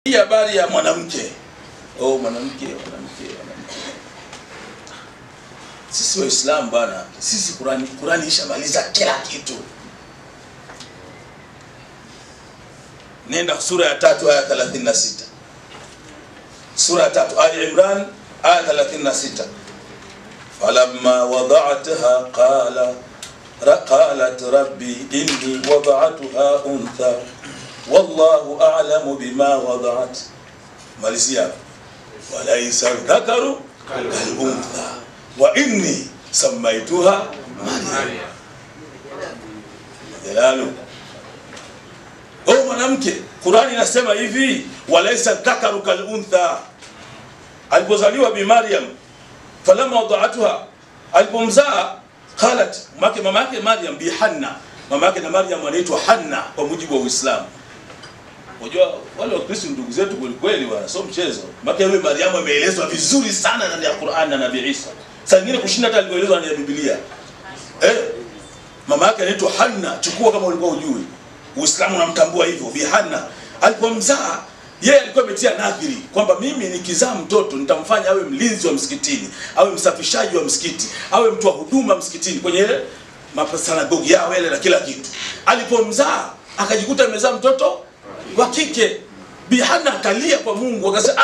Hii habari ya mwanamke. Oh, mwanamke, mwanamke, mwanamke. Sisi Waislamu bana, sisi Qurani ishamaliza kila kitu. Nenda sura ya 3 aya 36. Sura ya 3 Ali Imran aya 36. Falamma wada'atha qalat rabbi inni wada'tuha untha wallahu a'lamu bima wada'at. Malizia. Walaysa dhakaru kal-untha wa inni sammaytuha Maryam. Jalalu. Oh, mwanamke, Qurani inasema hivi, walaysa dhakaru kal-untha. Alipozaliwa bi Maryam, falamma wada'atuha, alipomzaa qalat, mama yake Maryam bi Hanna. Mama yake na Maryam anaitwa Hanna kwa mujibu wa Uislamu. Unajua wale Wakristo ndugu zetu kweli kweli wana sio mchezo. Maana yule Maryam ameelezwa vizuri sana ndani ya Qur'an na Nabii Isa. Saa nyingine kushinda hata alivyoelezwa ndani ya Biblia. Mama yake anaitwa Hanna, chukua kama ulikuwa hujui. Uislamu unamtambua hivyo, Bi Hanna. Alipomzaa yeye alikuwa ametia nadhiri kwamba mimi nikizaa mtoto nitamfanya awe mlinzi wa msikitini, awe msafishaji wa msikiti, awe mtu wa huduma msikitini kwenye ile mapasanagogi yao ile na kila kitu. Alipomzaa akajikuta amezaa mtoto wa kike. Bi Hanna akalia kwa Mungu akasema,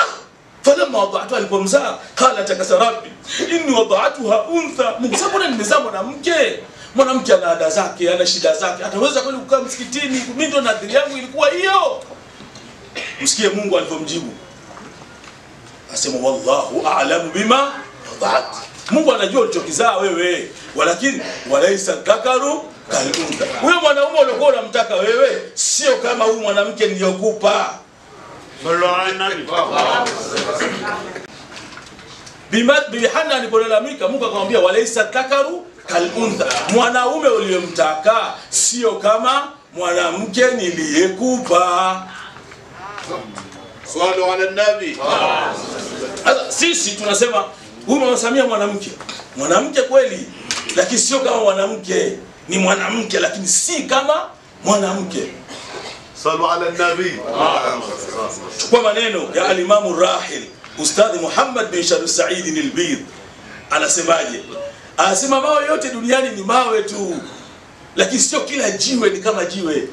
falamma wada'atuha, alipomzaa qala takasa rabbi inni wada'atuha untha. Mungu, sasa mbona nimezaa mwanamke? Mwanamke ana ada zake, ana shida zake, ataweza kweli kukaa msikitini? Mimi ndo nadhiri yangu ilikuwa hiyo. Msikie Mungu alipomjibu. Asema wallahu a'lamu bima wada'at. Mungu anajua ulichokizaa wewe, walakini walaysa dhakaru kal-untha. Huyo mwanaume uliokuwa unamtaka wewe sio kama huyu mwanamke niliyokupa. Bibi Hanna alipolalamika, Mungu akamwambia walaysa dhakaru kal-untha. Mwanaume uliyemtaka sio kama mwanamke niliyekupa. Swali ala nabi. Sisi tunasema huyu Mama Samia mwanamke. Mwanamke kweli, lakini sio kama mwanamke. Ni mwanamke lakini si kama mwanamke. Sallu ala nabi. Chukua maneno ya al-Imam Rahil, Ustadh Muhammad bin Sharif Said al-Bid. Anasemaje? Anasema mawe yote duniani ni mawe tu, lakini sio kila jiwe ni kama jiwe.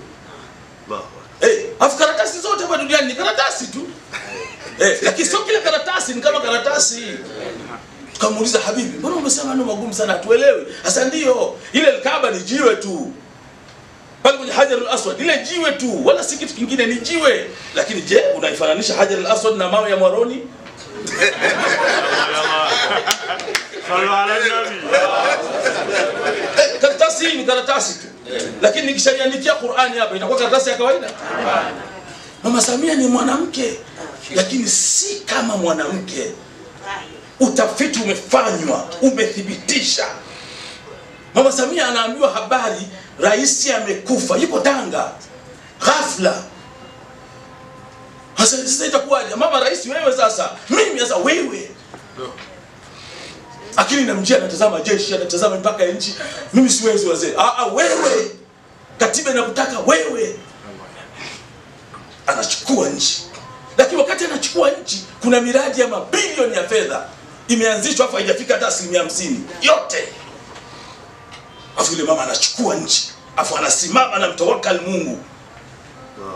Afu karatasi zote hapa duniani ni karatasi tu. Lakini sio kila karatasi ni kama karatasi. Tukamuuliza, habibi, mbona umesema maneno magumu sana hatuelewi? Sasa ndio, ile Kaaba ni jiwe tu. Pale kwenye Hajar al-Aswad ile jiwe tu, wala si kitu kingine, ni jiwe. Lakini je, unaifananisha Hajar al-Aswad na mawe ya Mwaroni? Sallu ala nabi. Karatasi ni karatasi tu. Lakini nikishaiandikia Qur'ani hapa itakuwa karatasi ya kawaida? Mama Samia ni mwanamke, lakini si kama mwanamke. Utafiti umefanywa, umethibitisha. Mama Samia anaambiwa habari rais amekufa, yuko Tanga. Ghafla. Sasa itakuwaje? Mama rais wewe sasa, mimi sasa wewe. Akili inamjia, anatazama jeshi, anatazama mpaka nchi. Mimi siwezi wazee. Wewe. Katiba inakutaka wewe. Anachukua nchi. Lakini wakati anachukua nchi, kuna miradi ya mabilioni ya fedha imeanzishwa hapa haijafika hata 50% yote. Afu yule mama anachukua nchi, afu anasimama na mtawakal Mungu.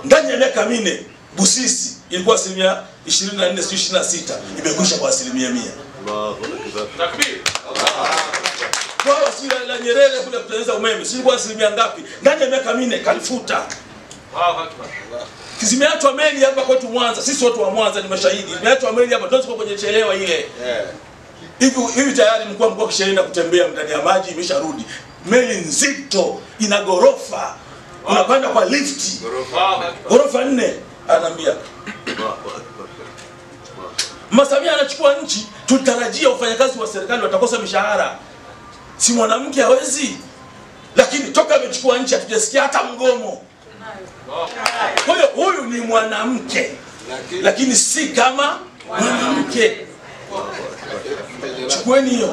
Ndani ya miaka 4 Busisi ilikuwa 24% 26% imekwisha kwa 100%. Allahu akbar. Takbir. Kwa sira la Nyerere kule kutengeneza umeme, si ilikuwa asilimia ngapi? Ndani ya miaka 4 kalifuta. Allahu akbar. Zimeachwa meli hapa kwetu Mwanza. Sisi watu wa Mwanza ni mashahidi. Zimeachwa meli hapa, tuko kwenye chelewa ile. Hivi tayari mkuu mkuu kishaenda kutembea ndani ya maji imesharudi. Meli nzito ina gorofa. Unapanda kwa lifti. Gorofa 4 anaambia. Mama Samia anachukua nchi, tutarajia wafanyakazi wa serikali watakosa mishahara. Si mwanamke hawezi. Lakini toka amechukua nchi hatujasikia hata mgomo. Kwa hiyo huyu ni mwanamke, lakini si kama mwanamke. Chukueni hiyo.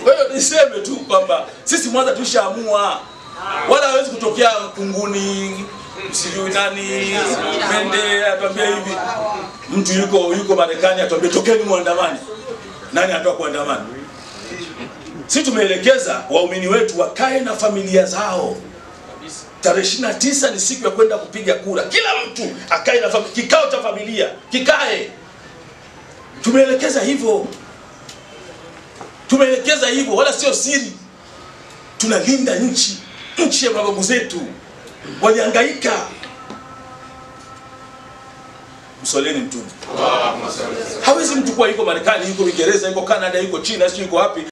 Kwa hiyo niseme tu kwamba sisi Mwanza tushaamua. Wala hawezi kutokea kunguni, sijui nani, mende atuambie hivi. Mtu yuko Marekani atuambie tokeni muandamane. Nani anatoka kuandamana? Sisi tumeelekeza waumini wetu wakae na familia zao. Tarehe 29 ni siku ya kwenda kupiga kura. Kila mtu akae na familia, kikao cha familia kikae. Tumeelekeza hivyo. Tumeelekeza hivyo, wala sio siri. Tunalinda nchi, nchi ya mababu zetu. Walihangaika. Msoleni Mtume. Hawezi mtu kuwa yuko Marekani, yuko Uingereza, yuko Canada, yuko China, sio yuko wapi.